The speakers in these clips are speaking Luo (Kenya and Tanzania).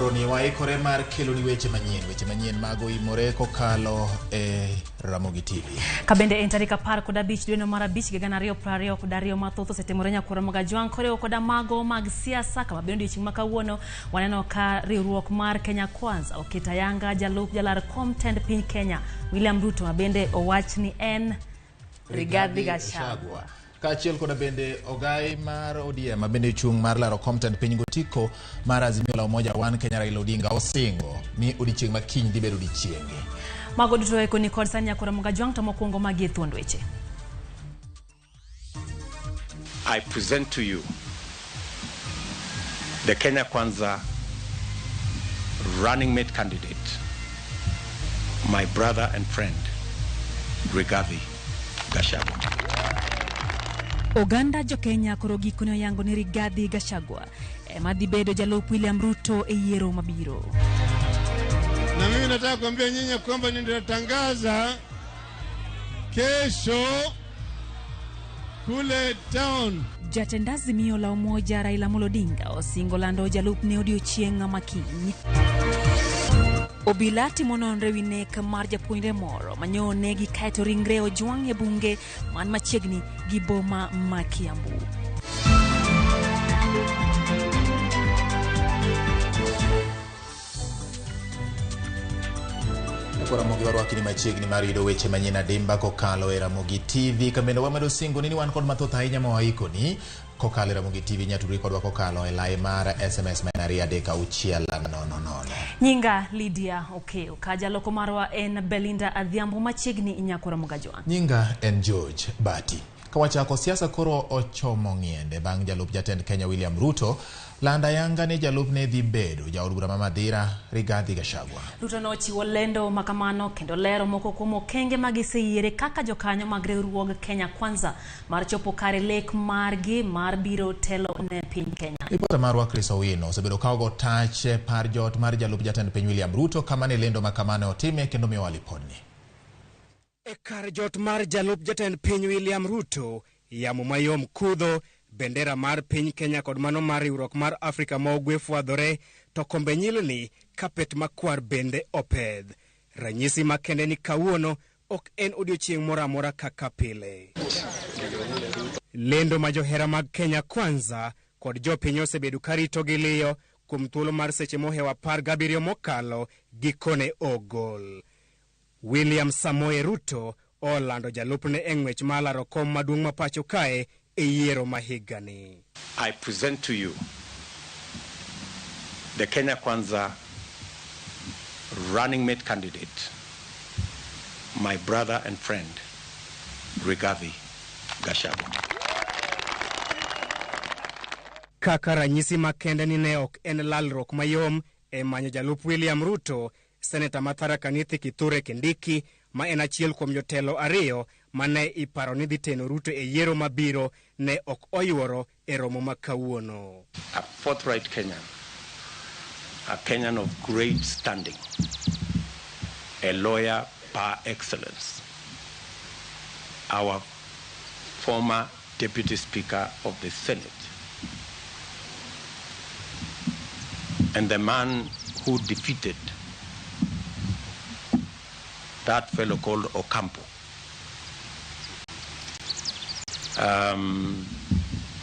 Koro ni waikore mar keloni weche manyien, weche manyien mago imore kokalo e Ramogi TV. Kabende en tarik 15 dweno mar 5 higa 2022 mathoth osetimore nyakwar Ramogi Ajwang' koriwo koda mago mag siasa. Kama bende odiochieng' ma kawuono waneno ka riwruok mar Kenya Kwanza oketo ayanga jalup jalar kom tend piny Kenya William Ruto, ma bende owach ni en Rigathi Gachagua. Kaachiel koda bende ogai mar ODM ma bende chung' mar laro kom tend piny gotiko mar Azimio la Umoja One Kenya Raila Odinga osingo ni odiochieng' ma kiny dhi bedo odiochienge. Mago duto eko ni kod sani nyakwar Ramogi Ajwang', to mokwongo magi e thuond weche. I present to you the Kenya Kwanza running mate candidate, my brother and friend, Rigathi Gachagua. Oganda jo-Kenya koro gikone oyango ni Rigathi Gachagua ema dhi bedo jalup William Ruto e yiero mabiro. Na mimi nataka kuambia nyinyi kwamba nitatangaza kesho kule town. Jatend Azimio la Umoja Raila Amolo Odinga osingo lando jalupne odiochieng' ma kiny. Obila timo nonro ewi nek mar japuonjre moro manyo onegi kaeto ringre ojwang' e bunge man machiegni gi boma ma Kiambu. Ramogi warwaki ni machiegni mar yudo weche manyien adimba kokalo e Ramogi TV. Kamendo wamedo singo ni wan kod mathoth ahinya ma waikoni kokalo e Ramogi TV. Nyatudri kodwa kokalo e lai mar SMS ma en 23600. Nyinga Lydia Okeo, ka jaloko marwa en Belinda Adhiambo machiegni nyakwar Ramogi Ajwang'. Nyinga en George Bati. Kawachako siasa koro ochomo ng'iende bang' jalup jatend Kenya William Ruto landa yanga ni jalupne dhi bedo jaod bura ma Madhira Rigathi Gachagua. Ruto nochiwo lendo makamano kendo lero moko kuom okenge ma giseyiere kaka jokanyo mag riwruog Kenya Kwanza mar chopo kare lek margi mar biro telo ne piny Kenya. Ripota marwa Chris Owino osebedo ka ogo tach par jot mar jalup jatend piny William Ruto kama ne lendo makamano otime kendo miyowa lipodni. E kar jot mar jalup jatend piny William Ruto, yamo mayom kudho, bendera mar piny Kenya kod mano mar riwruok mar Afrika ma Ugwe fwadhore, to kombe nyilni, kapet makwar bende opedh. Ranyisi makende ni kawuono ok en odiochieng' moro amora kaka pile. Lendo ma johera mag Kenya Kwanza kod jopiny osebedo karito gi liyo kuom thuolo mar seche mohewo 17 mokalo gikone ogol. William Samoei Ruto olando jalupne e ng'wech mar laro kom maduong' ma pacho kae e yiero ma higani. I present to you the Kenya Kwanza running mate candidate, my brother and friend, Rigathi Gachagua. Kaka ranyisi makende ni ne ok en lalruok mayom e manyo jalup William Ruto, Seneta ma Tharaka Nithi Kithure Kindiki, ma en achiel kuom jotelo ariyo mane iparo ni dhi teno Ruto e yiero mabiro, ne ok oyuoro e romo ma kawuono. A forthright Kenyan, a Kenyan of great standing, a lawyer par excellence, our former Deputy Speaker of the Senate, and the man who defeated that fellow called Ocampo,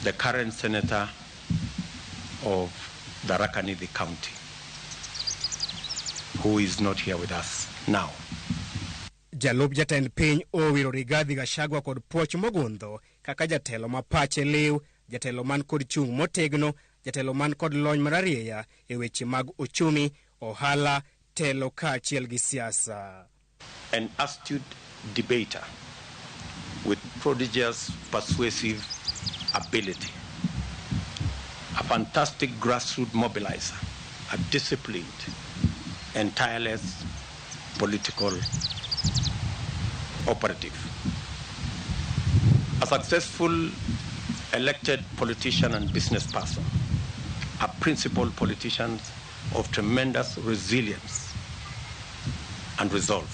the current senator of Tharaka Nithi County, who is not here with us now. Jalup jatend piny owiro Rigathi Gachagua kod puoch mogundho kaka jatelo ma pache liw, jatelo man kod chung' motegno, jatelo man kod lony mararieya e weche mag ochumi, ohala, telo kaachiel gi siasa. An astute debater with prodigious persuasive ability, a fantastic grassroots mobilizer, a disciplined and tireless political operative, a successful elected politician and business person, a principled politician of tremendous resilience and resolve,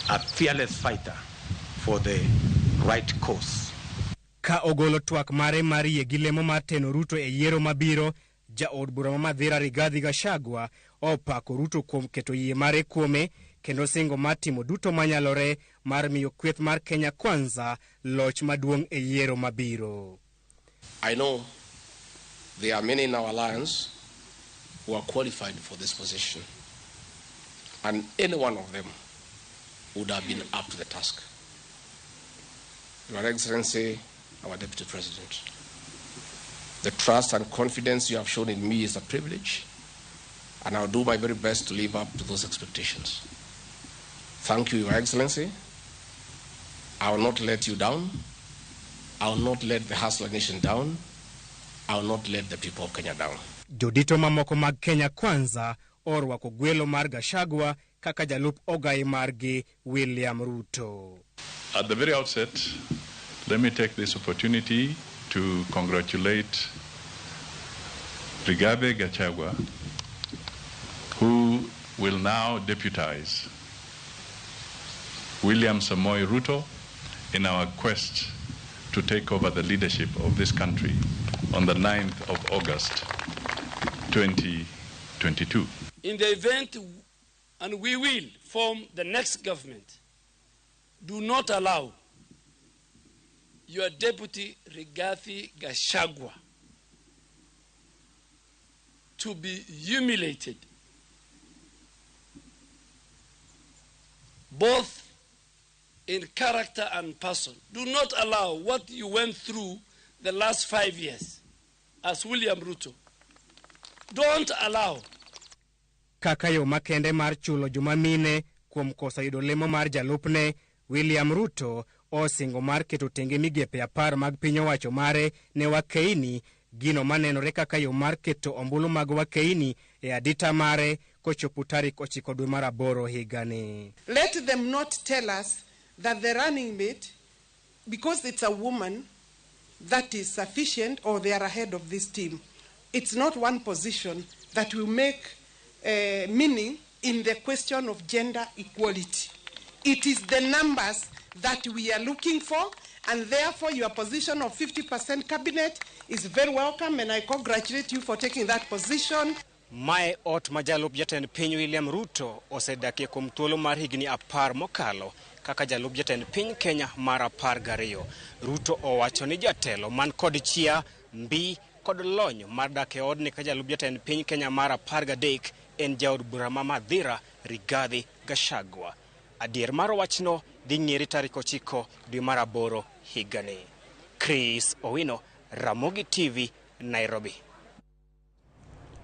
a fearless fighter for the right cause. Ka ogolo twak mare mar yie gi lemo mar teno Ruto e yiero mabiro, Jaod bura ma Mathira Rigathi Gachagua opako Ruto kuom keto yie mare kuome kendo singo mar timo duto manyalore mar miyo kweth mar Kenya Kwanza loch maduong' e yiero mabiro. I know there are many in our alliance who are qualified for this position, and any one of them would have been up to the task. Your Excellency, our Deputy President, the trust and confidence you have shown in me is a privilege, and I'll do my very best to live up to those expectations. Thank you, Your Excellency. I will not let you down. I will not let the Hustler Nation down. I will not let the people of Kenya down. Jodito mamoko mag Kenya Kwanza orwako gwelo mar Gachagua kaka jalup ogai margi William Ruto. At the very outset, let me take this opportunity to congratulate Rigathi Gachagua, who will now deputize William Samoei Ruto in our quest to take over the leadership of this country on the 9th of August, 2022. In the event, and we will form the next government, do not allow your deputy Rigathi Gachagua to be humiliated, both in character and person. Do not allow what you went through the last 5 years as William Ruto. Don't allow. Kaka yo makende mar chulo joma mine kuom koso yudo lemo mar jalupne, William Ruto osingo mar keto tenge migepe 10 mag piny owacho mare ne wakeini, gino manenore kaka yo mar keto ombulu mag wakeini e adita mare kochopo tarik 9 dwe mar 8 higani. Let them not tell us that the running mate, because it's a woman, that is sufficient or they are ahead of this team. It's not one position that will make meaning in the question of gender equality. It is the numbers that we are looking for, and therefore your position of 50% cabinet is very welcome, and I congratulate you for taking that position. Mae ot ma jalup jatend piny William Ruto osedakie kuom thuolo mar higni 10 mokalo kaka jalup jatend piny Kenya mar 12. Ruto owacho ni jatelo man kod chia, mbi kod lony mar dak e odni ka jalup jatend piny Kenya mar 13 en jaod bura ma Mathira Rigathi Gachagua. Adier mar wachno dhi ng'ere tarik 9 dwe mar 8 higani. Chris Owino, Ramogi TV, Nairobi.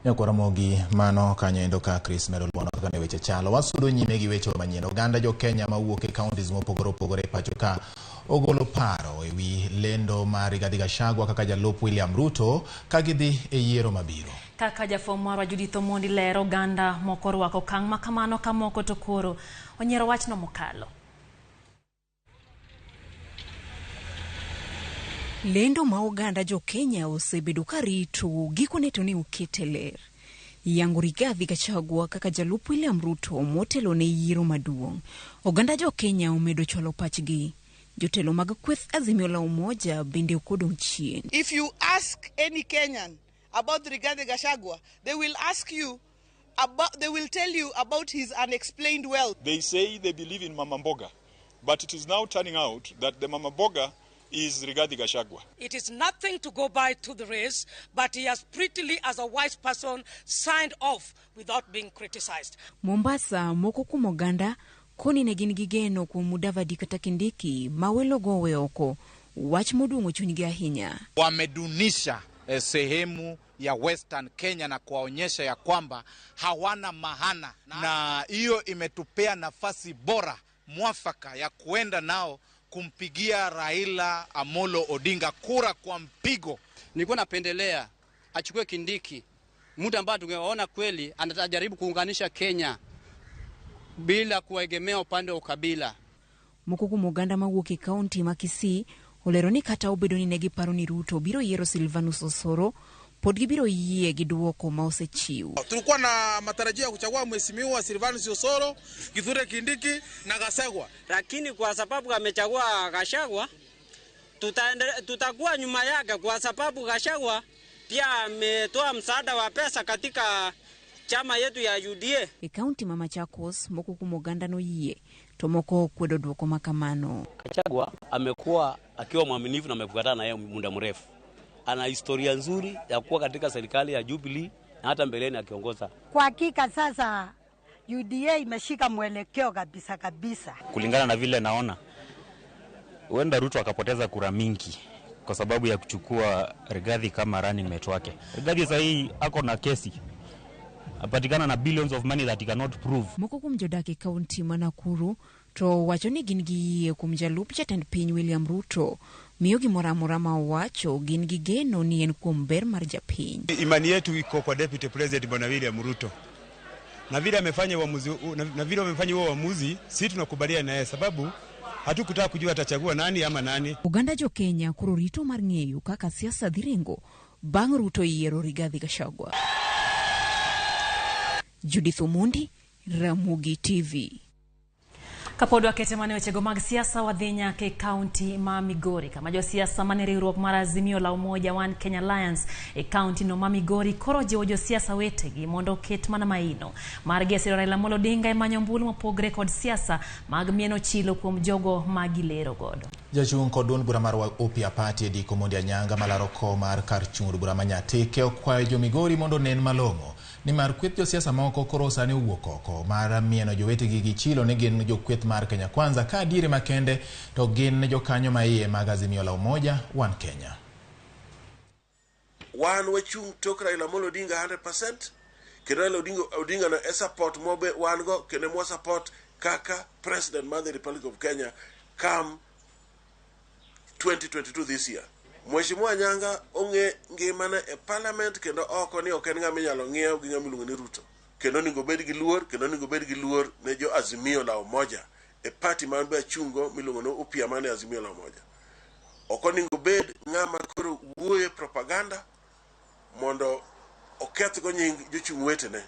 Nyakwa Ramogi, mano kanyo endo ka Chris medo luono kaka ne weche chalo. Wasudo nyime gi weche manyien. Oganda jo Kenya mawuok e counties mopogore opogore e pacho ka ogolo paro e wi lendo mar Rigathi Gachagua kaka jalup William Ruto ka gidhi e yiero mabiro. Kaka jafwambo marwa Judith Omondi lero, oganda moko orwako okang' ma kamano ka moko to koro onyiero wachno mokalo. Lendo ma oganda jo Kenya osebedo ka rito gikone to ne okete ler. Yango Rigathi Gachagua kaka jalup William Ruto motelo ne yiero maduong'. Oganda jo Kenya omedo chwalo pachgi. Jotelo mag kweth Azimio la Umoja bende ok odong' chien. If you ask any Kenyan about Rigathi Gachagua, they will ask you about, they will tell you about his unexplained wealth. They say they believe in Mama Mboga, but it is now turning out that the Mama Mboga is Rigathi Gachagua. It is nothing to go by to the race, but he has prettily, as a wise person, signed off without being criticized. Mombasa, moko kuom oganda koni ne gin gi geno kuom Mudavadi kata Kindiki ma welogo owe oko, wach moduong'o chunygi ahinya. Wamedunisha sehemu ya Western Kenya na kuwaonyesha ya kwamba hawana mahana, na hiyo imetupea nafasi bora mwafaka ya kuenda nao kumpigia Raila Amolo Odinga kura kwa mpigo. Nilikuwa napendelea achukue Kindiki, muda ambao tungeona kweli anajaribu kuunganisha Kenya bila kuegemea upande wa ukabila. Moko kuom oganda mawuok e kaunti ma Kisii olero ni kata obedo ni ne giparo ni Ruto biro yiero Silvanus Osoro, pod gibiro yie gi duoko ma osechiw. Tulikuwa na matarajio ya kuchagua mheshimiwa Silvanus Osoro, Kithure Kindiki na Gachagua, lakini kwa sababu amechagua Gachagua tutakuwa nyuma yake, kwa sababu Gachagua Pia ametoa msaada wa pesa katika chama yetu ya UDA. E kaunti ma Machakos, moko kuom oganda noyie to moko okwedo duoko ma kamano. Gachagua amekuwa akiwa mwaminifu na amefuatana na yeye muda mrefu. Ana historia nzuri ya kuwa katika serikali ya Jubilee na hata mbeleni akiongoza. Kwa hakika sasa UDA imeshika mwelekeo kabisa kabisa. Kulingana na vile naona, huenda Ruto akapoteza kura mingi kwa sababu ya kuchukua Rigathi kama running mate wake. Rigathi sasa hii ako na kesi, apatikana na billions of money that he cannot prove. Moko kuom jodak e kaunti ma Nakuru to wacho ni gin gi yie kuom jalup jatend piny William Ruto miyo gimoro amora ma owacho gin gi geno ni en kuom ber mar japiny. Imani yetu iko kwa Deputy President Bwana William Ruto, na vile amefanya uamuzi, na vile amefanya huo uamuzi, sisi tunakubaliana naye sababu hatukutaka kujua atachagua nani ama nani. Oganda jo Kenya koro rito mar ng'eyo kaka siasa dhi ringo bang' Ruto yiero Rigathi Gachagua. Judith Omondi, Ramogi TV. Kapod wakete mane wechego mag siasa, wadhi nyaka e kaunti ma Migori kama josiasa mane riwruok mar Azimio la Umoja One Kenya Alliance e kaunti no ma Migori koro jiwo josiasa wetegi mondo oket mana maino margi e siro Raila Amolo Odinga e manyo ombulu mopogre kod siasa mag mieno chilo kuom jogo ma gilero godo. Jachung' kod duond bura mar Upya Party Ediko Omondi Anyanga malaro kom mar kar chung' od bura ma Nyatike okwayo jo Migori mondo onen malong'o nimar kweth josiasa moko koro sani owuok oko mar mieno jowetegi gi chilo ni gin jokweth mar Kenya Kwanza ka adieri makende to gin jokanyo maiye mag Azimio la Umoja One Kenya. Wan wachung' tok Raila Amolo Odinga 100%, kendo Raila Odinga no e support mobe wan go kendo mwa support kaka president mar the Republic of Kenya come 2022 this year. Mheshimiwa Anyanga ong'e ngimane e parliament kendo oko ni ok en ng'ama inyalo ng'iew gi ng'ama iluongo ni Ruto. Kendo onego obed gi luor, kendo onego obed gi luor ne jo Azimio la Umoja e party man be achungo miluongo ni Upya man e Azimio la Umoja. Ok onego obed ng'ama koro wuoyo e propaganda mondo okethgo nying jochung' wetene.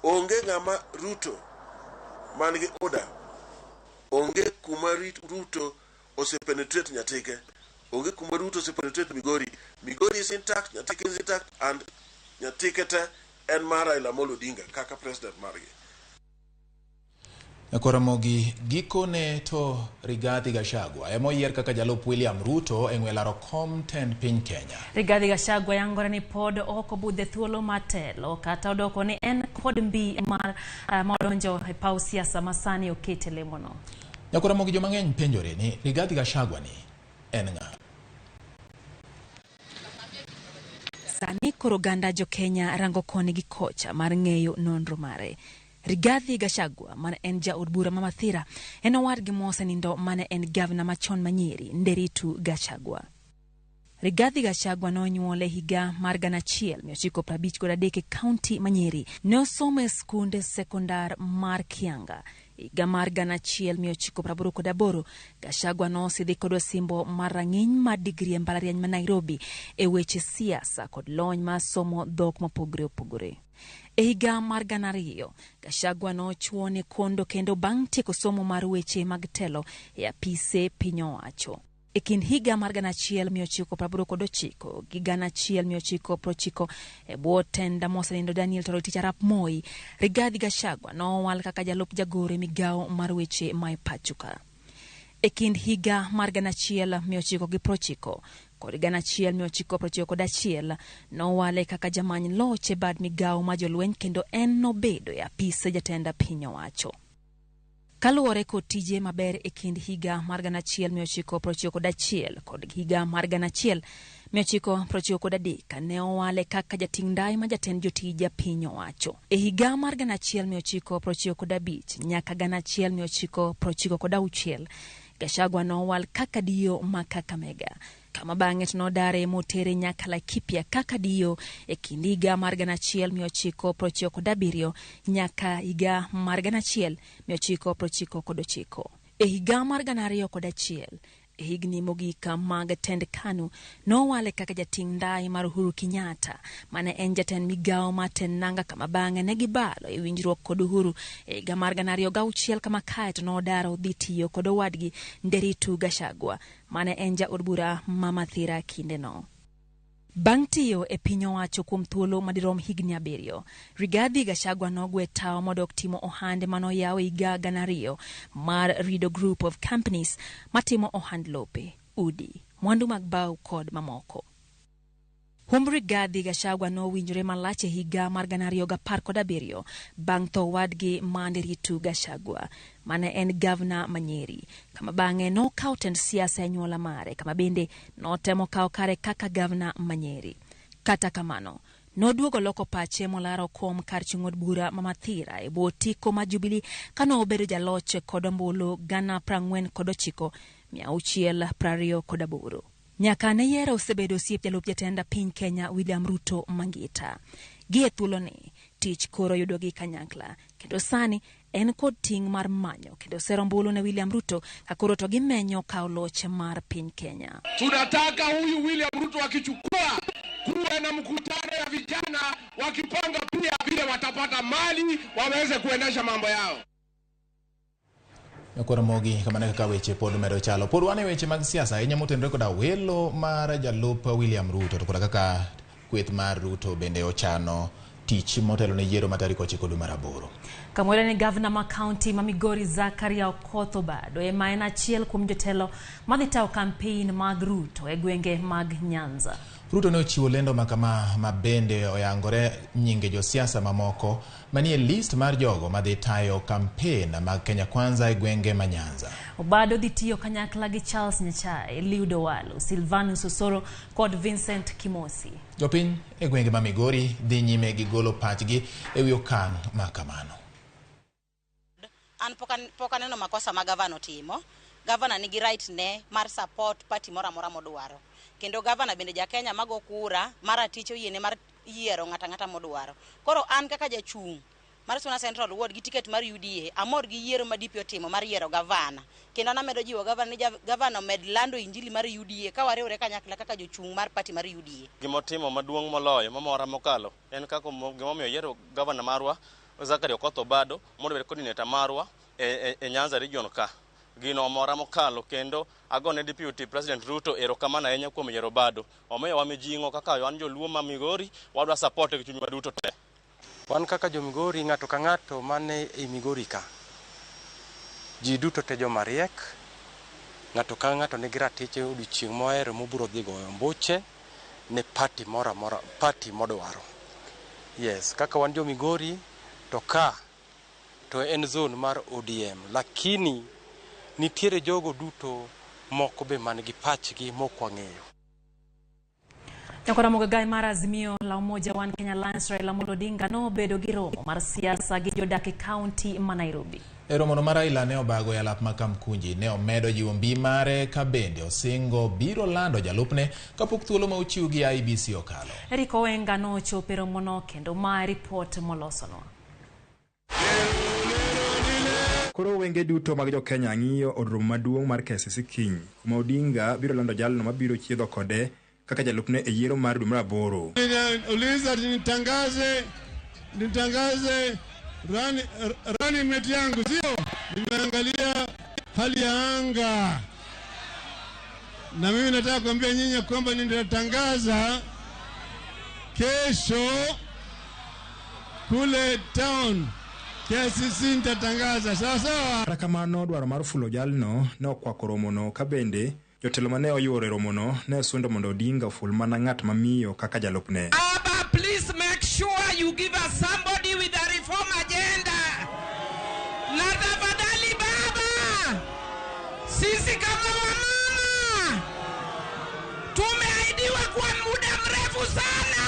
Onge ng'ama Ruto man gi UDA, onge kuma Ruto osepenetrate Nyatike, onge kuma Ruto osepenetrate Migori. Migori is intact, Nyatike is intact, and Nyatike te en mar Raila Amolo Odinga kaka president margi. Koramogi gikone to Rigathi Gachagua ema oyier kaka jalup William Ruto e ng'we laro kom tend piny Kenya. Rigathi Gachagua yangore ni pod ok obudhe thuolo mar telo kata odoko ni en kod mbi mar modonjo e paw siasa ma sani okete lemono. Nyakoramogi joma ng'eny penjore ni Rigathi Gachagua ni en ng'a? Sani koro oganda jo Kenya rango koni gi kocha mar ng'eyo nonro mare. Rigathi Gachagua mane en jaod bura ma Mathira en owadgi mosenindo mane en gavana machon ma Nyeri, Nderitu Gachagua. Rigathi Gachagua nonyuole higa mar 1953 e kaunti ma Nyeri. Ne osomo e skunde sekondar mar Kianga. Higa mar 1988 Gachagua nosidhi kod osimbo mar rang'iny mar digri e mbalariany ma Nairobi e weche siasa kod lony mar somo dhok mopogore opogore. E higa mar 2000, Gachagua nochuone kondo kendo bang' tieko somo mar weche mag telo e apise piny owacho. E kind higa mar 1989 gi 1990 e bwo tenda mosenindo Daniel Toroitich arap Moi, Rigathi Gachagua nowal kaka jalup jagoro e migawo mar weche ma e pacho ka. E kind higa mar 1990 kod 1991 nowale kaka jamany loch e bad migawo ma jolweny kendo en nobedo e apise jatend piny owacho. Kaluwore kod tije maber e kind higa mar 1991 kod higa mar 1993 ne owale kaka jating' ndai ma jatend jotije piny owacho. E higa mar 1995 nyaka 1996 Gachagua nowal kaka dio ma Kakamega, kama bang'e to nodare motere nyaka Laikipia kaka dio e kind higa mar 1997 nyaka higa mar 1999. E higa mar 2001, e higni mogik mag tend KANU, nowale kaka jating' ndai mar Uhuru Kenyatta mane en jatend migawo mar tend nanga, kama bang'e ne gibalo e winjruok kod Uhuru e higa mar 2006, kama kae to nodaro dhi tiyo kod owadgi Nderitu Gachagua mane en jaod bura ma Mathira kindeno. Bang' tiyo e piny owacho kuom thuolo madirom higni 7, Rigathi Gachagua nogwe tawo modok timo ohande manoyaw e higa 2000 mar Rido Group of Companies matimo ohand lope, udi, mwandu mag bao kod mamoko. Humb Rigathi Gachagua nowinjore malach e higa mar 2017 bang' tho wadgi ma Ndiritu Gachagua mane en gavana ma Nyeri, kama bang'e nokawo tend siasa e anyuola mare, kama bende notemo kawo kare kaka gavana ma Nyeri. Kata kamano, noduogo loko pache molaro kom kar chung' od bura ma Mathira e bwo otiko ma Jubilee kane obedo jaloch kod ombulu 49,628. Nyaka ne yiero osebedo osiep jalup jatend piny Kenya William Ruto Mangita. Gi e thuoloni, tich koro yudogi kanyakla, kendo sani en kod ting' mar manyo kendo sero ombulu ne William Ruto ka koro to gimenyo kawo loch mar piny Kenya. Tunataka huyu William Ruto akichukua, kuwe na mkutano ya vijana wakipanga pia vile watapata mali waweze kuendesha mambo yao. Koro mogi kamano kaka weche pod medo chalo. Pod wan e weche mag siasa ahinya motenore koda welo mar jalup William Ruto to koda kaka kweth mar Ruto bende ochano tich motelo ne yiero ma tarik 9 dwe mar 8. Kamwere ni gavana ma kaunti ma Migori Zakaria Okoth Obado ema en achiel kuom jotelo madhi tayo kampein mag Ruto e gwenge mag Nyanza. Ruto ne ochiwo lendo makama ma bende oyangore nyinge josiasa mamoko manie list mar jogo madhi tayo kampen mag Kenya Kwanza e gwenge ma Nyanza. Obado dhi tiyo kanyakla gi Charles Nyachae, Eliud Owalo, Silvanus Osoro kod Vincent Kimosi. Jopiny e gwenge ma Migori dhi nyime gi golo pachgi e wi okang' ma kamano. An pok aneno makosa ma gavana otimo. Gavana nigi right ne mar support party moro amora modwaro. Kendo gavana bende ja Kenya mago kura mar ratich oyiene mar yiero ng'ata ng'ata modwaro. Koro an kaka jachung' mar Suna Central Ward gi ticket mar UDA, amor gi yiero ma DP otimo mar yiero gavana. Kendo an amedo jiwo gavana ni gavana omed lando injili mar UDA ka wariwre kanyakla kaka jochung' mar party mar UDA. Gimotimo maduong' moloyo mamora mokalo en kaka gimomiyo yiero gavana marwa Zakaria Okoth Obado mondo obed coordinator marwa e Nyanza region ka. Gino omora mokalo kendo agone Deputy President Ruto erokamano ahinya kuom yiero Obado. Omiyo wa mijing'o kaka wan joluo ma Migori wadwa support gi chunywa duto te. Wan kaka jo Migori, ng'ato ka ng'ato mane e Migori ka, ji duto te joma riek, ng'ato ka ng'ato nigi ratiche odiochieng' mohero mobiro dhi goyo ombuche ne party moro amora, party modwaro. Yes, kaka wan jo Migori to ka to en zone mar ODM, lakini nitiere jogo duto moko be man gi pachgi mok wang'eyo. Nyakora Mogagai mar Azimio la Umoja One Kenya Alliance Raila Amolo Odinga nobedo gi romo mar siasa gi jodak e kaunti ma Nairobi. E romono ma Raila ne obago e alap ma Kamkunji ne omedo jiwo mbi mare ka bende osingo biro lando jalupne kapok thuolo ma ochiw gi IEBC okalo. Eric Owenga nochopo e romono kendo mae ripot molosonwa. Koro wenge duto mag jo-Kenya ng'iyo od romo maduong' mar KICC kiny, kuma Odinga biro lando jalno mabiro chiedho kode kaka jalupne e yiero mar dwe mar 8. Uliza nitangaze running mate yangu, sio? Nimeangalia hali ya anga, na mimi nataka kuambia nyinyi kwamba nitatangaza kesho kule town KICC, nitatangaza sawa sawa. Kata kamano, dwaro mar fulo jalno ne okwako romono ka bende jotelo mane oyuoro e romono ne osundo mondo Odinga oful mana ng'at mamiyo kaka jalupne. Baba, please make sure you give us somebody with a reform agenda. Na tafadhali baba, sisi kama wamama tumeahidiwa kwa muda mrefu sana.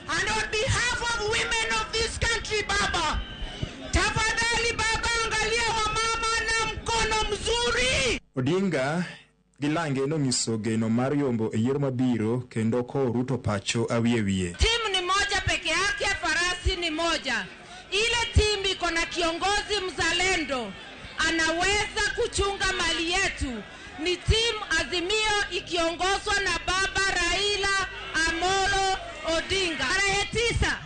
And on behalf of women of this country, baba, tafadhali baba, angalia wamama na mkono mzuri. Odinga gi lange nonyiso geno mar yombo e yiero mabiro kendo kowo Ruto pacho awiye wiye. Timu ni moja peke yake, farasi ni moja. Ile timu iko na kiongozi mzalendo anaweza kuchunga mali yetu. Ni timu Azimio ikiongozwa na baba Raila Amolo Odinga. Tarehe 9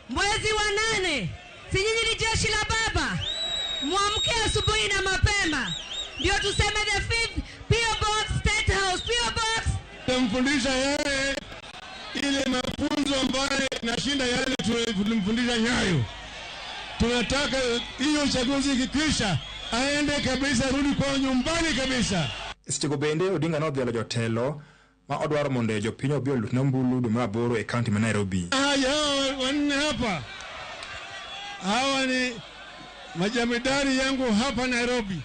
mwezi wa 8, si nyinyi ni jeshi la baba? Muamke asubuhi na mapema ndio tuseme the 5th P.O. Box State House, P.O. Box. Tamfundisha yeye mafunzo ambayo nashinda yale tulimfundisha Nyayo. Tunataka hiyo uchaguzi ikikwisha aende kabisa, rudi kwa nyumbani kabisa. Sechego bende Odinga nodhialo jotelo ma odwaro mondo jopiny obi olutne ombulu dwe mar aboro e kaunti ma Nairobi. Haya, hawa wanne hapa, hawa ni majamidari yangu hapa Nairobi.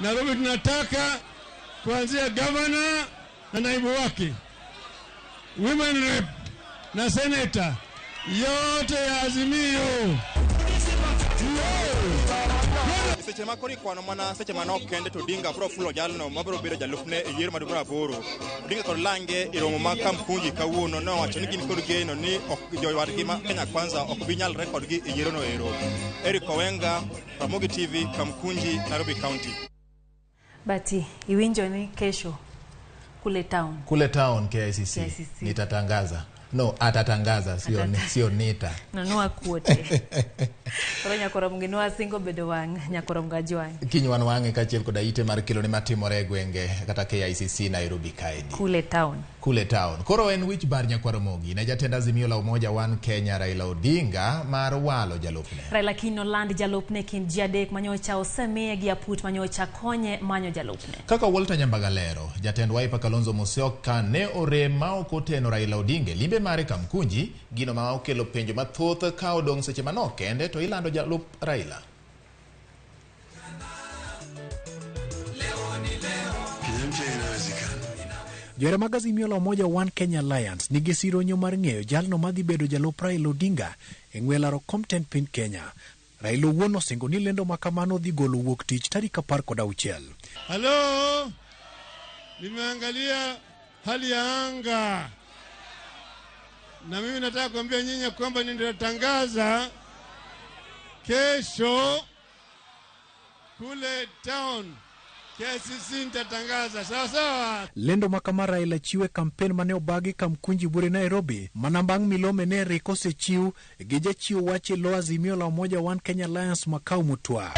Nairobi tunataka kuanzia gavana na naibu wake, women rep na senator, yote ya Azimio. Seche ma koro ikwano mana seche manok kende to Odinga biro fulo jalno mabiro bedo jalupne e yiero mar dwe mar aboro. Odinga kod lange e romo ma Kamkunji kawuono nowacho ni gin kod geno ni ok jowadgi ma Kenya Kwanza ok bi nyalre kodgi e yiero no ero. Eric Owenga, Ramogi TV, Kamkunji, Nairobi County. Bati, iwinjo ni kesho kule town. Kule town KICC, KICC. Nitatangaza. No, atatangaza sio sio nita. Nunua kuote. Koro nyakoro mginwa singo bedo wang' nyakoro mgajwang'. Kiny wan wang'e kaachiel koda ite mar kelo ni matimore e gwenge kata KICC Nairobi kaendi. Kule town. Kule town. Koro en wich bar nyakwar Mogi ne jatend Azimio la Umoja One Kenya Raila Odinga mar walo jalupne. Raila kiny noland jalupne kind ji adek manyocha osemiye gi aput manyocha konye manyo jalupne. Kaka Walter Nyambaga lero, jatend Wiper Kalonzo Musyoka ne orem ma ok oteno Raila Odinga e limbe mare Kamkunji, gino ma okelo penjo mathoth ka odong' seche manok kende to ilando jalup Raila. Johera mag Azimio la Umoja One Kenya Alliance nigi sironyo mar ng'eyo jalno madhi bedo jalup Raila Odinga e ng'we laro kom tend piny Kenya. Raila owuon osingo ni lendo ma kamano dhi golo wuok tich tarik 16. Halo, nimeangalia hali ya anga na mimi nataka kuambia nyinyi kwamba nitatangaza kesho kule town KICC nitatangaza. Sawa sawa. Lendo ma kama Raila chiwe kampen mane obagi Kamkunji buore Nairobi mana bang' milome ne rik osechiw gi jachiw wach e lo Azimio la Umoja One Kenya Alliance Makau Mutua.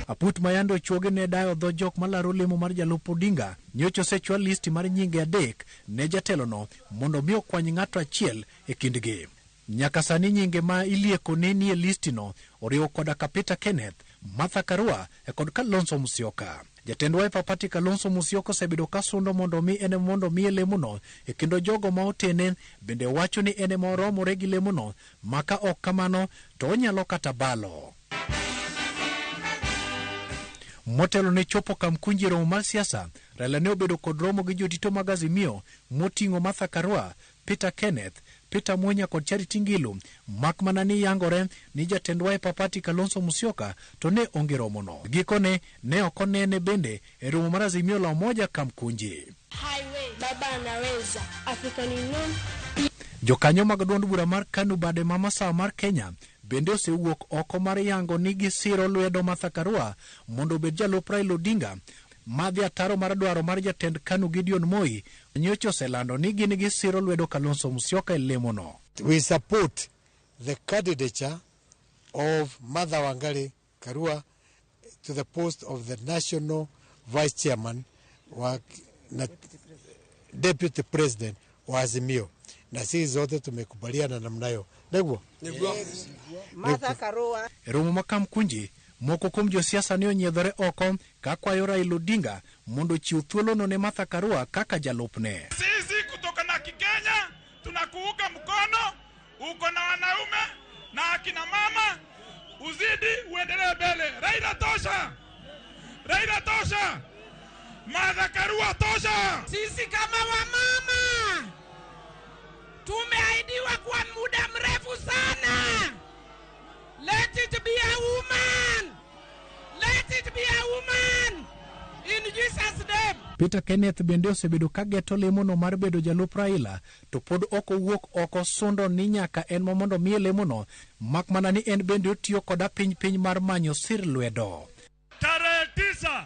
Aput ma yande ochuogi ne dayo dho jok malaro lemo mar jalup Odinga nyocha osechwal listi mar nyinge adek ne jatelono mondo mi okwany ng'ato achiel e kindgi. Nyaka sani nyinge ma ilieko ne nie listino oriwo koda ka Peter Kenneth, Martha Karua kod Kalonzo Musyoka. Jatend Wiper Party Kalonzo Musyoka osebedo ka sundo mondo mi en mondo miye lemono e kendo jogo ma otene bende wacho ni en ema oromore gi lemono ma ka ok kamano to onyalo kata balo. Motelo ne chopo Kamkunji e romo mar siasa, Raila ne obedo kod romo gi jotito mag Azimio moting'o Martha Karua, Peter Kenneth, Peter Munya kod Charity Ngilu, mak mana ni yangore ni jatend Wiper Party Kalonzo Musyoka to ne onge romono. Gikone ne ok onene bende e romo mar Azimio la Umoja Kamkunji. Highway, baba anaweza. African Union. Jokanyo mag duond bura mar KANU bade ma masawa mar Kenya bende osewuok oko mar yango ni gisiro lwedo Martha Karua mondo obed jalup Raila Odinga madhi ataro mar dwaro mar jatend KANU Gideon Moi nyocha oselando ni gin gisiro lwedo Kalonzo Musyoka e lemono. We support the candidature of Martha Wangari Karua to the post of the national vice chairman wa na deputy president wa Azimio, na sisi zote tumekubaliana namna hiyo. Ndivyo? Martha Karua. E romo ma Kamkunji, moko kuom josiasa ne onyiedhore oko ka kwayo Raila Odinga mondo ochiw thuolono ne Martha Karua kaka jalupne. Sisi kutoka na Kikenya tunakuunga mkono, uko na wanaume na akina mama, uzidi uendelee mbele. Raila tosha, Raila tosha, Martha Karua tosha. Sisi kama wamama tumeahidiwa kwa muda mrefu sana. Let it be a woman. Let it be a woman. In Jesus' name. Peter Kenneth bende osebedo ka geto lemono mar bedo jalup Raila to pod ok owuok oko sundo ni nyaka en ma mondo miye lemono mak mana ni en bende otiyo koda piny piny mar manyo sir lwedo. Tarehe 9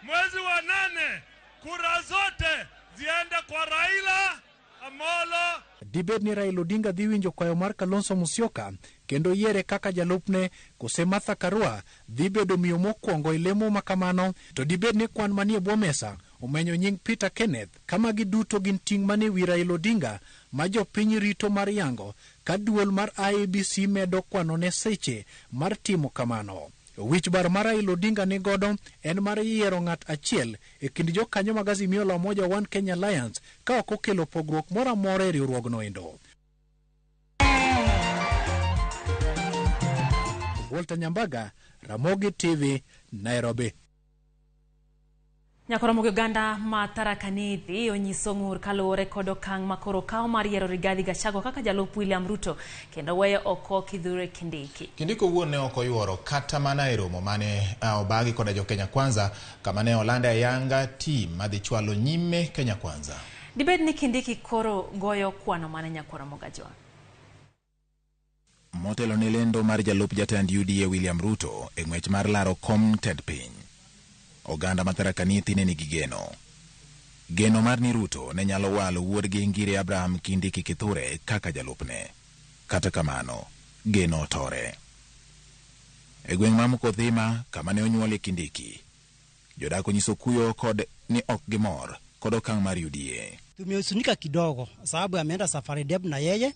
mwezi wa 8 kura zote ziende kwa Raila Amolo. Dibed ni Raila Odinga dhi winjo kwayo mar Kalonzo Musyoka kendo yiere kaka jalupne kose Martha Karua dhi bedo miyo mokwongo e lemo ma kamano to dibed ni kwan manie bwo mesa omenyo nying Peter Kenneth ka magi duto gin ting' manie wi Raila Odinga ma jopiny rito mar yango ka duol mar IEBC medo kwanone seche mar timo kamano. Wich bar ma Raila Odinga ni godo en mar yiero ng'at achiel e kind jokanyo mag Azimio la Umoja One Kenya Alliance ka ok okelo pogruok moro amora e riwruogno endo. Walter Nyambaga, Ramogi TV, Nairobi. Nyakoromo gi oganda ma Tharaka Nithi onyiso ng'ur kaluwore kod okang' ma koro okaw mar yiero Rigathi Gachagua kaka jalup William Ruto kendo weyo oko Kithure Kindiki. Kindiki owuon ne ok oyuoro kata mana e romo mane obagi koda jo Kenya Kwanza kama ne olande ayanga tim madhi chwalo nyime Kenya Kwanza. Dibed ni Kindiki koro goyo kwano mane Nyakoromo Gajwang'? Motelo ne lendo mar jalup jatend UDA William Ruto e ng'wech mar laro kom tend piny. Oganda ma Tharaka Nithi ne nigi geno. Geno mar ni Ruto ne nyalo walo wuodgi Ngire Abraham Kindiki Kithure kaka jalupne. Kata kamano, geno otore. E gweng' ma Mukothima kama ne onyuolie Kindiki, jodak onyiso kuyo kod ni ok gimor kod okang' mar UDA. Tumehuzunika kidogo sababu ameenda safari ndefu na yeye,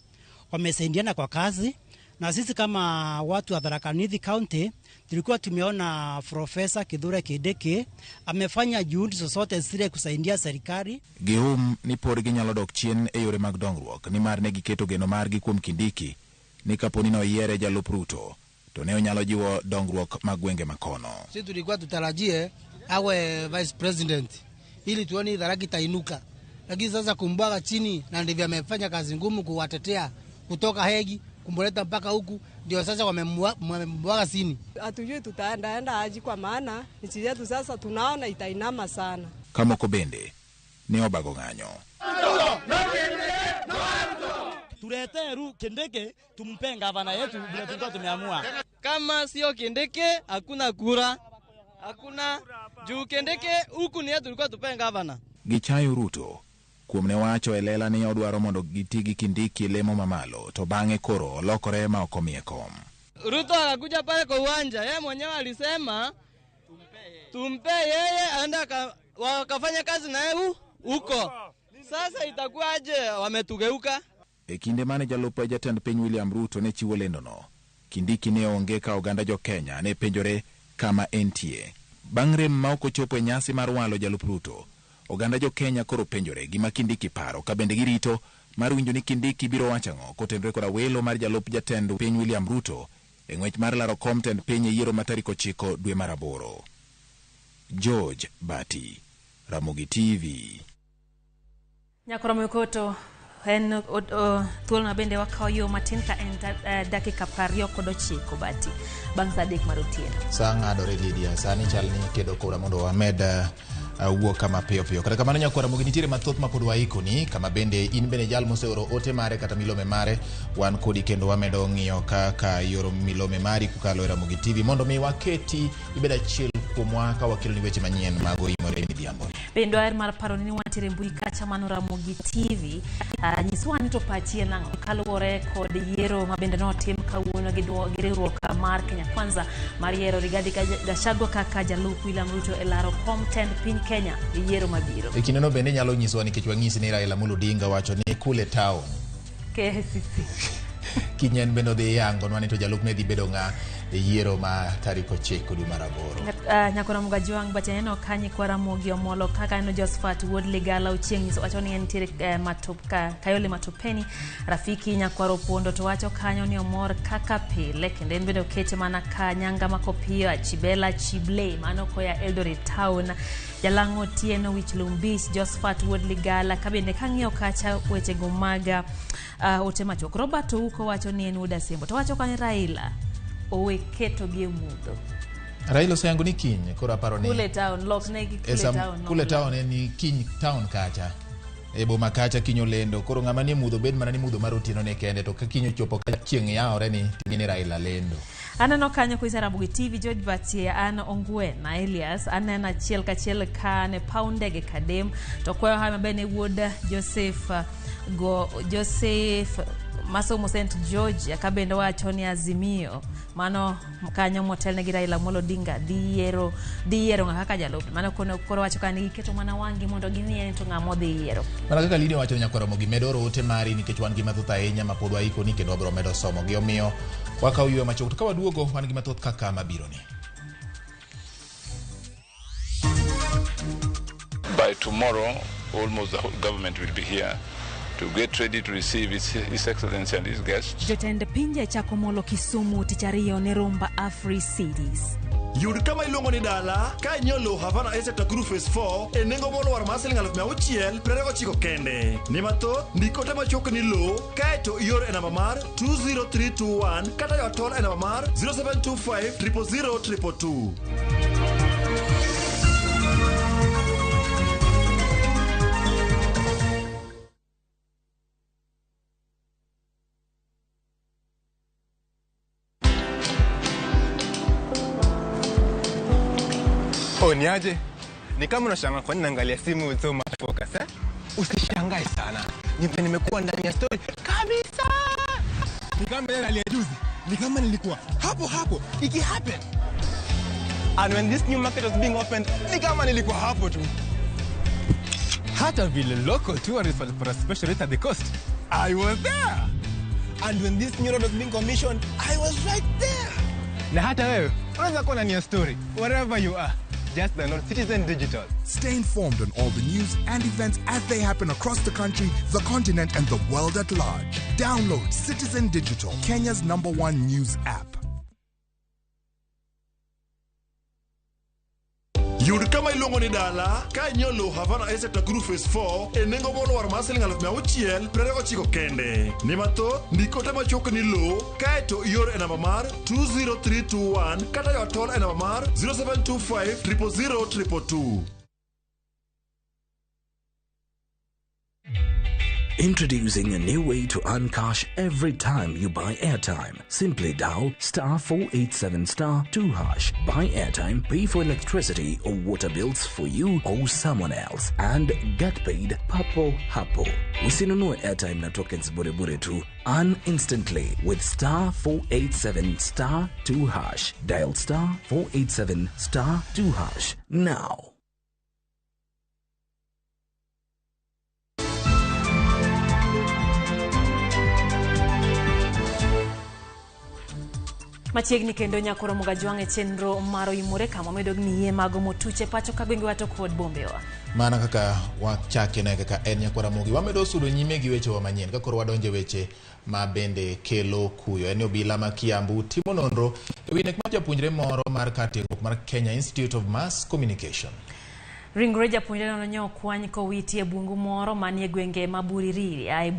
wamesaidiana kwa kazi, na sisi kama watu wa Tharaka Nithi County tulikuwa tumeona Profesa Kithure Kindiki amefanya juhudi zozote zile kusaidia serikali. Gihum ni pod ginyalo dok chien e yore mag dongruok nimar ne giketo geno margi kuom Kindiki ni kapo ni noyiere jalup Ruto to ne onyalo jiwo dongruok mag gwenge makono. Sisi tulikuwa tutarajie awe vice president ili tuone Tharaka itainuka, lakini sasa kumbwaga chini na ndivyo amefanya kazi ngumu kuwatetea kutoka Hegi kumboleta mpaka huku, ndio sasa wamembwaga chini. Hatujui tutaenda aje kwa maana nchi yetu sasa tunaona itainama sana. Kamoko bende ne obago ng'anyo. Tuletee Kindiki tumpe gavana yetu vile tulikuwa tumeamua. Kama sio Kindiki hakuna kura. Hakuna juu Kindiki huku ni yetu tulikuwa tupe gavana. Gichayo Ruto kuom ne wacho e lela ni odwaro mondo giti gi Kindiki lemo mamalo to bang'e koro olokore ma ok omiye kom. Ruto akakuja pale kwa uwanja, yeye mwenyewe alisema tumpe yeye aende wakafanya kazi na yeye huko. Sasa itakuwaje wametugeuka? E kinde mane jalup jatend piny William Ruto ne chiwo lendono, Kindiki ne onge ka oganda jo Kenya ne penjore kama entie. Bang' rem ma ok ochopo e nyasi mar walo jalup Ruto, oganda jo Kenya koro penjore gima Kindiki paro ka bende girito mar winjo ni Kindiki biro wacho ang'o kotenore koda welo mar jalup jatend piny William Ruto e ng'wech mar laro kom tend piny e yiero ma tarik 9 dwe mar 8. George Bati, Ramogi TV. Nyakoromo koto en thuolo ma bende wakawo yo matin ka en dakika 29 Bati bang' saa 3 mar otieno. Saa ng'adore Lydia, sani chal ni kedo kora mondo wamed wuok kama piyo piyo. Kata kamano nyakwara Ramogi nitiere mathoth mapod waikoni kama bende in bende jal moseoro ote mare kata milome mare wan kodi kendo wamedo ng'iyo kaka yoro milome mari kokalo e Ramogi TV mondo mi waketi ibed achiel kuomwa ka wakeloni weche manyien mag oimore midhiambo. Bende waher mar paro ni wantiere mbui kacha mano Ramogi TV. Nyiswa ni to pachi en ang'o kaluwore kod yiero ma bende notim kawuono gi riwruok mar Kenya Kwanza mar yiero Rigathi Gachagua kaka jalup William Ruto e laro kom tend piny Kenya e yiero mabiro. E kindeno bende nyalo nyisowa nikech wang'isi ni Raila Amolo Odinga wacho ni kule town KICC kiny en bende odhi yangonwa ni to jalupne dhi bedo ng'a e yiero ma tarik 9 dwe mar 8. Nyakora Mugajwang' but aneno ka nyikwa Ramogi Omolo kaka aneno Josephat Wuod Ligala Ochieng' nyiso wacho ni entiere Kayole Matopeni. Rafiki Nyakwaro Opondo to wacho kanyo ni omor kaka pile kendo en bende okete mana ka Nyanga Makopiyo Achibela Chible mano koya Eldoret Town. Jalang'o Otieno Wich Lum Beach Josephat Wuod Ligala ka bende kang'iyo kacha wechego mag ote machuok. Robert Ouko wacho ni en wuod Asembo to wacho kanyo Raila owe keto gi e mudho. Raila oseyango ni kiny koro aparo ni Kule town lokne gi kule town. Kule town en ni kiny town kacha. E boma kacha kiny olendo koro ng'ama ni mudho bed mana ni mudho mar otieno ne kende to ka kiny ochopo ka chieng' yawore ni ting'e Raila lendo. Aneno kanyo kuisa Ramogi TV George Batie an Ongwen na Elias aneno achiel kachiel ka ne paw ndege Kadem to kwayo hawi maber ne wuod Joseph go Joseph masomo St George ka bende wacho ni Azimio mano kanyo motelne gi Raila Amolo Odinga dhi yiero ng'a kaka jalupne. Mano koro wacho ka ni giketo mana wang'gi mondo ging'e ni to ng'a modhi yiero. Mana kaka Lydia wacho nyakwar Ramogi, medo oro ote mari nikech wan gi mathoth ahinya ma pod waikoni kendo wabiro medo somogi. Omiyo wakaw yweyo machuok to ka waduogo wan gi mathoth kaka mabironi. By tomorrow, almost the whole government will be here to get ready to receive His Excellency and his guests. Jotend pinje chako molo Kisumu tich ariyo ne Rumba Afri Cities. Yud kama iluongo ni dala ka inyiewo lowo Havana Estate Nakuru Phase 4 e nengo molwar mar siling 629 kende. Ni mathoth, ndik ote machuok ni lowo kaeto ior e namba mar 20321 kata ywa tol e namba mar 0725 000 222. Oh, niaje? Ni kama unashangaa kwa nini naangalia simu with so much focus, eh? Usishangae sana. Ni nimekuwa ndani ya story kabisa. Ni kama ile hali ya juzi. Ni kama nilikuwa hapo hapo iki happen. And when this new market was being opened, ni kama nilikuwa hapo tu. Hata vile local tourists for a special rate at the coast, I was there. And when this new road was being commissioned, I was right there. Na hata wewe unaweza kuwa ndani ya story wherever you are. Just download Citizen Digital. Stay informed on all the news and events as they happen across the country, the continent, and the world at large. Download Citizen Digital, Kenya's #1 news app. Yud kama iluongo ni dala ka inyiewo lowo Havana Estate Nakuru Phase 4 e nengo molwar mar siling 629 kende. Ni mathoth, ndik ote machuok ni lowo kaeto ior e namba mar 20321 kata ywa tol e namba mar 0725 000 222. Introducing a new way to earn cash every time you buy airtime. Simply dial *487*2#. Buy airtime, pay for electricity or water bills for you or someone else, and get paid papo hapo. Usinunue airtime na tokens bure bure tu. Earn instantly with *487*2#. Dial *487*2# now. Machiegni kendo nyakoro Mugajwang' e chenro mar Oimore kama wamedo gi yie mago motuche pacho ka gwengewa to kod bombewa. Mana kaka wachake na kaka en nyakwar Ramogi, wamedo sudo nyime gi wechewa manyien ka koro wadonje weche ma bende kelo kuyo. En obila ma Kiambu timo nonro e wi nek mar japuonjre moro mar kar tiegruok mar Kenya Institute of Mass Communication. Ringre japuonjreno ne okwany kowiti e bungu moro manie gwenge ma Buririri e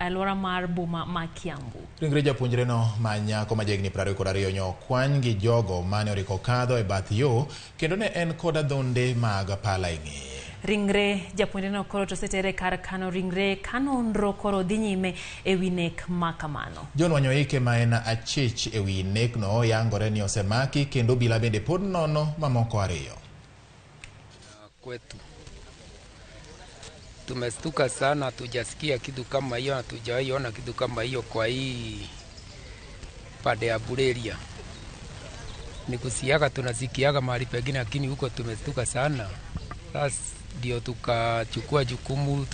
alwora mar boma ma Kiambu. Ringre japuonjreno ma nyako ma jahigni 22 ne okwany gi jogo mane oriko kadho e bath yo kendo ne en kod adhonde mag pala e ng'eye. Ringre japuonjreno koro to osetere kar kano ringre ka nonro koro dhi nyime e wi nek ma kamano. John Wanyoike ma en achich e wi nekno yangore ni osemaki kendo obila bende pod nono mamoko ariyo. Kwetu tumestuka sana, hatujasikia kitu kama hiyo, hatujawahi ona kitu kama hiyo kwa hii pande ya Bureria. Ni kusiaga tunasikiaga mahali pengine, lakini huko tumestuka sana. Sasa ndio tukachukua jukumu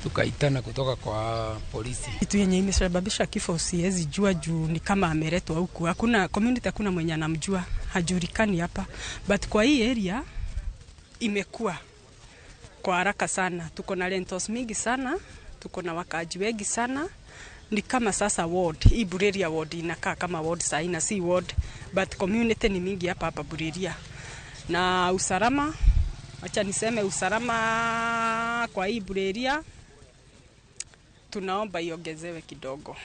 tukaitana kutoka kwa polisi. Kitu yenye imesababisha kifo siwezi jua juu ni kama ameletwa huku. Hakuna community, hakuna mwenye anamjua, hajulikani hapa. But kwa hii area imekuwa kwa haraka sana. Tuko na rentals mingi sana, tuko na wakaaji wengi sana. Ni kama sasa ward, hii Bureria ward inakaa kama ward saina, si ward, but community ni mingi hapa hapa Bureria. Na usalama, acha niseme usalama kwa hii Bureria tunaomba iongezewe kidogo.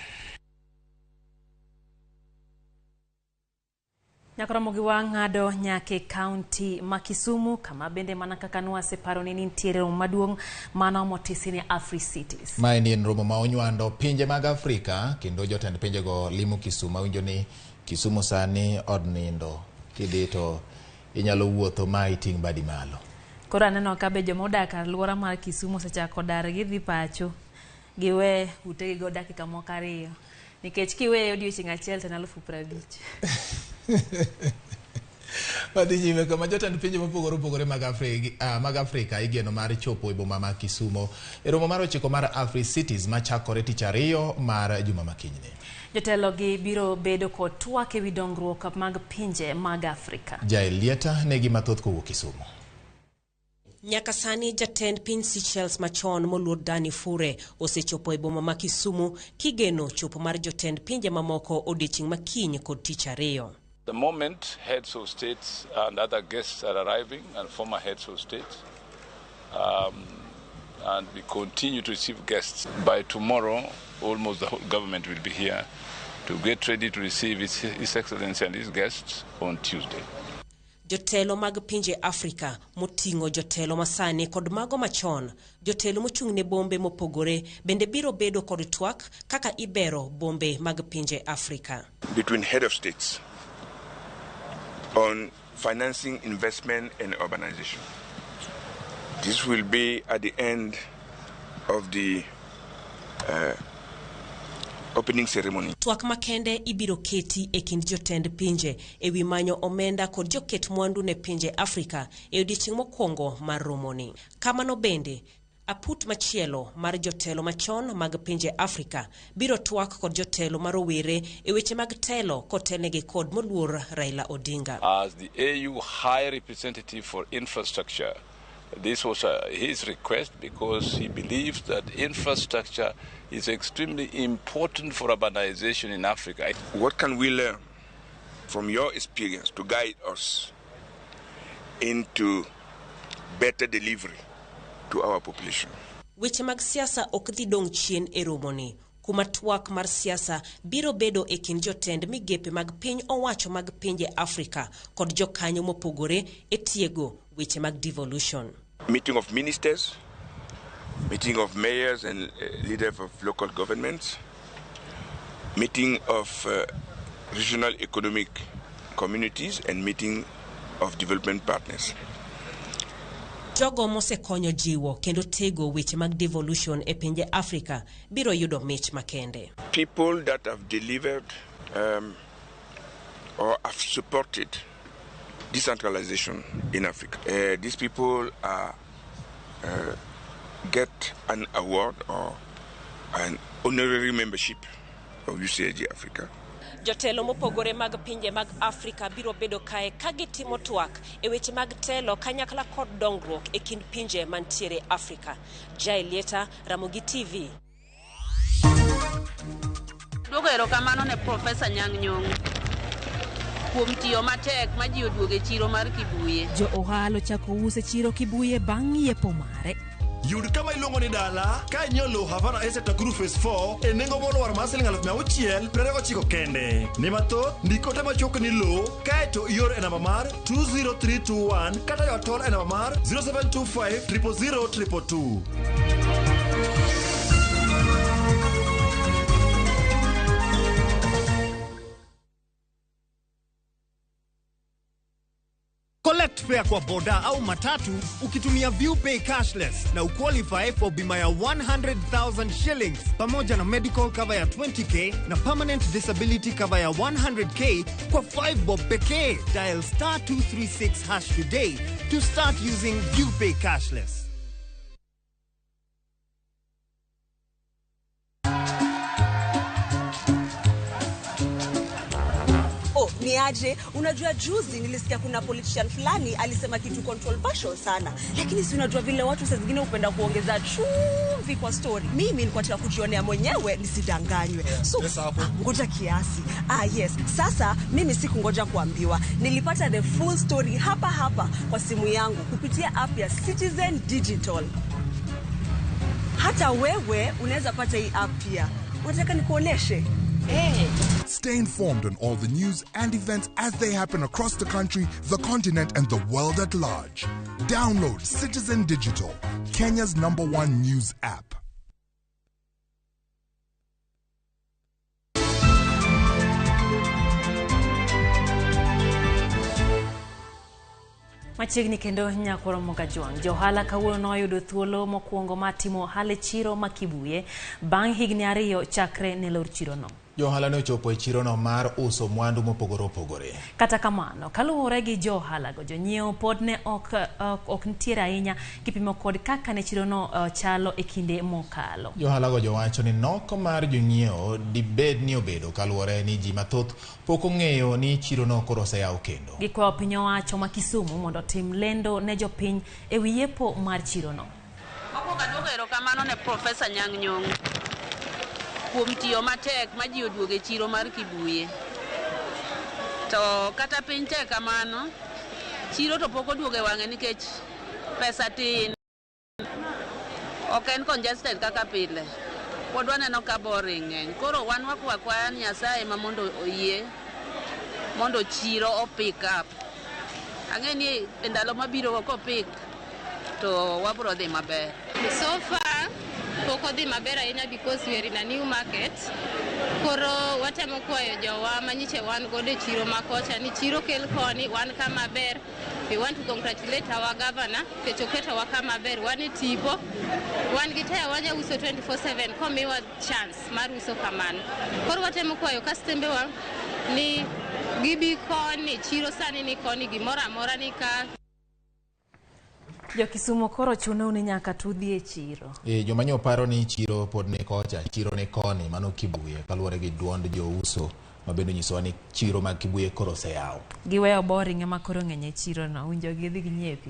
Nyakoromogi wa ng'ado nyake county ma Kisumu kama bende mana kaka nwaseparo ni nitiere romo maduong' mano motisi ni Afri Cities. Mae ni en romo ma onywando pinje mag Afrika kendo jotend pinjego limo Kisumu. Awinjo ni Kisumu sani od nindo kidhi to inyalo wuotho ma iting' badi malo. Koro aneno ka be joma odak e alwora mar Kisumu osechako dar gidhi pacho. Giwe utegigo dakika moko 2. Nikech kiweye odiochieng' achiel to en 50,000. Wadhi nyime kama jotend pinje mopogore opogore mag Afrika igeno mar chopo e boma ma Kisumo e romo mar 9 mar AfriCities machakore tich ariyo mar juma makinyni. Jotelo gi biro bedo kod twak ewi dongruok mag pinje mag Afrika. Jael Lieta negi mathoth kowuok Kisumo. Nyaka sani jatend piny Seychelles machon moluor Danny Faure osechopo e boma ma Kisumu kigeno chopo mar jotend pinje mamoko odiechieng' makiny kod tich ariyo. The moment heads of states and other guests are arriving, and former heads of state, and we continue to receive guests. By tomorrow, almost the whole government will be here to get ready to receive His Excellency and his guests on Tuesday. Jotelo mag pinje Afrika moting'o jotelo masani kod mago machon, jotelo mochung' ne bombe mopogore bende biro bedo kod twak kaka ibero bombe mag pinje Afrika. Between head of states on financing, investment and urbanization. This will be at the end of the opening ceremony. Twak makende ibiro keti e kind jotend pinje ewi manyo omenda kod joket mwandu ne pinje Afrika e odiechieng' mokwongo mar romoni. Kamano bende, aput machielo mar jotelo machon mag pinje Afrika biro twak kod jotelo ma rowere e weche mag telo kotelnegi kod moluor Raila Odinga. As the AU High Representative for Infrastructure, this was his request because he believes that infrastructure is extremely important for urbanization in Africa. What can we learn from your experience to guide us into better delivery to our population? Weche mag siasa ok dhi dong' chien e romoni, kuma twak mar siasa biro bedo e kind jotend migepe mag piny owacho mag pinje Afrika kod jokanyo mopogore e tiego weche mag devolution. Meeting of ministers, meeting of mayors and leaders of local governments, meeting of regional economic communities and meeting of development partners. Jogo mosekonyo jiwo kendo tego weche mag devolution e pinje Afrika biro yudo mich makende. People that have delivered or have supported decentralization in Africa. These people are, get an award or an honorary membership of UCSG Africa. Jotelo mopogore mag pinje mag Afrika biro bedo kae ka gitimo twak e weche mag telo kanyakla kod dongruok e kind pinje mantiere Afrika. Jael Lieta, Ramogi TV. Duoko erokamano ne Profesa Nyang' Nyong'o kuom tiyo matek ma ji oduogo e chiro mar Kibuye. Jo ohala ochako uso e chiro Kibuye bang' yepo mare. Yud kama iluongo ni dala ka inyiewo lowo Havana Estate Nakuru Phase 4 e nengo molwar mar siling 629 kende. Ni mathoth, ndik ote machuok ni lowo kaeto ior e namba mar 20321 kata yo tol e namba mar 0725 000 222. Collect fare kwa boda au matatu ukitumia ViewPay cashless na uqualify for bima ya 100,000 shillings pamoja na medical cover ya 20k na permanent disability cover ya 100k kwa 5 bob pekee. Dial star 236 hash today to start using ViewPay cashless. Niaje, unajua juzi nilisikia kuna politician fulani alisema kitu controversial sana. Lakini si unajua vile watu saa zingine hupenda kuongeza chumvi kwa story. Mimi nilikuwa nataka kujionea mwenyewe nisidanganywe. So ngoja kiasi. Yes. Sasa mimi sikungoja kuambiwa. Nilipata the full story hapa hapa kwa simu yangu kupitia app ya Citizen Digital. Hata wewe unaweza pata hii app pia. Unataka nikuoneshe? Hey. Stay informed on all the news and events as they happen across the country, the continent, and the world at large. Download Citizen Digital, Kenya's #1 news app. Machiegni kendo nyakwaro Mogajwang', johala kawuono noyudo thuolo mokwongo mar timo ohala e chiro ma Kibuye bang' higni 2 chakre ne lor chirono. Johala ne ochopo e chirono mar uso mwandu mopogore opogore. Kata kamano, kaluwore gi johalago, jonyiewo pod ne ok nitiere ahinya kipimo kod kaka ne chirono chalo e kinde mokalo. Johalago jowacho ni nok mar jonyiewo dibed ni obedo kaluwore ni ji mathoth pok ong'eyo ni chirono koro oseyaw kendo. Gikwayo piny owacho ma Kisumu mondo otim lendo ne jopiny e wi yepo mar chirono. Mokwongo aduoko erokamano ne Profesa Nyang' Nyong'o kuom tiyo matek ma ji oduogo e chiro mar Kibuye. To kata piny tek kamano, chiro to pok oduogo e wang'e nikech pesa tin. Ok en congested kaka pile. Pod waneno ka boring ng'eny. Koro wan wakwa akwaya Nyasaye ma mondo oyie mondo chiro o pick up. Ang'e ni e ndalo mabiro ko pick to wabro dhi maber. So far, pok odhi maber ahinya because we are in a new market. Koro watemo kwayo jowa manyiche wan godo e chiro ma kocha ni chiro kel koni wan kama ber. We want to congratulate our governor nikech oketowa kama ber. Wan e tipo, wan gi taya wanya uso 24/7 komiwa chance mar uso kamano. Koro watemo kwayo kastembewa ni gibi koni, chiro sani ni koni, gimoro amora ni ka. Jo Kisumu koro chunou ni nyaka tudhi e chiro. Joma nyo paro ni chiro pod ni kocha, chiro ni koni, mano Kibuye, kaluwore gi duond jouso ma bende onyisowa ni chiro mag Kibuye koro oseyaw. Giweyo boring ema koro ng'eny e chirono, winjo gidhi ginyiepi.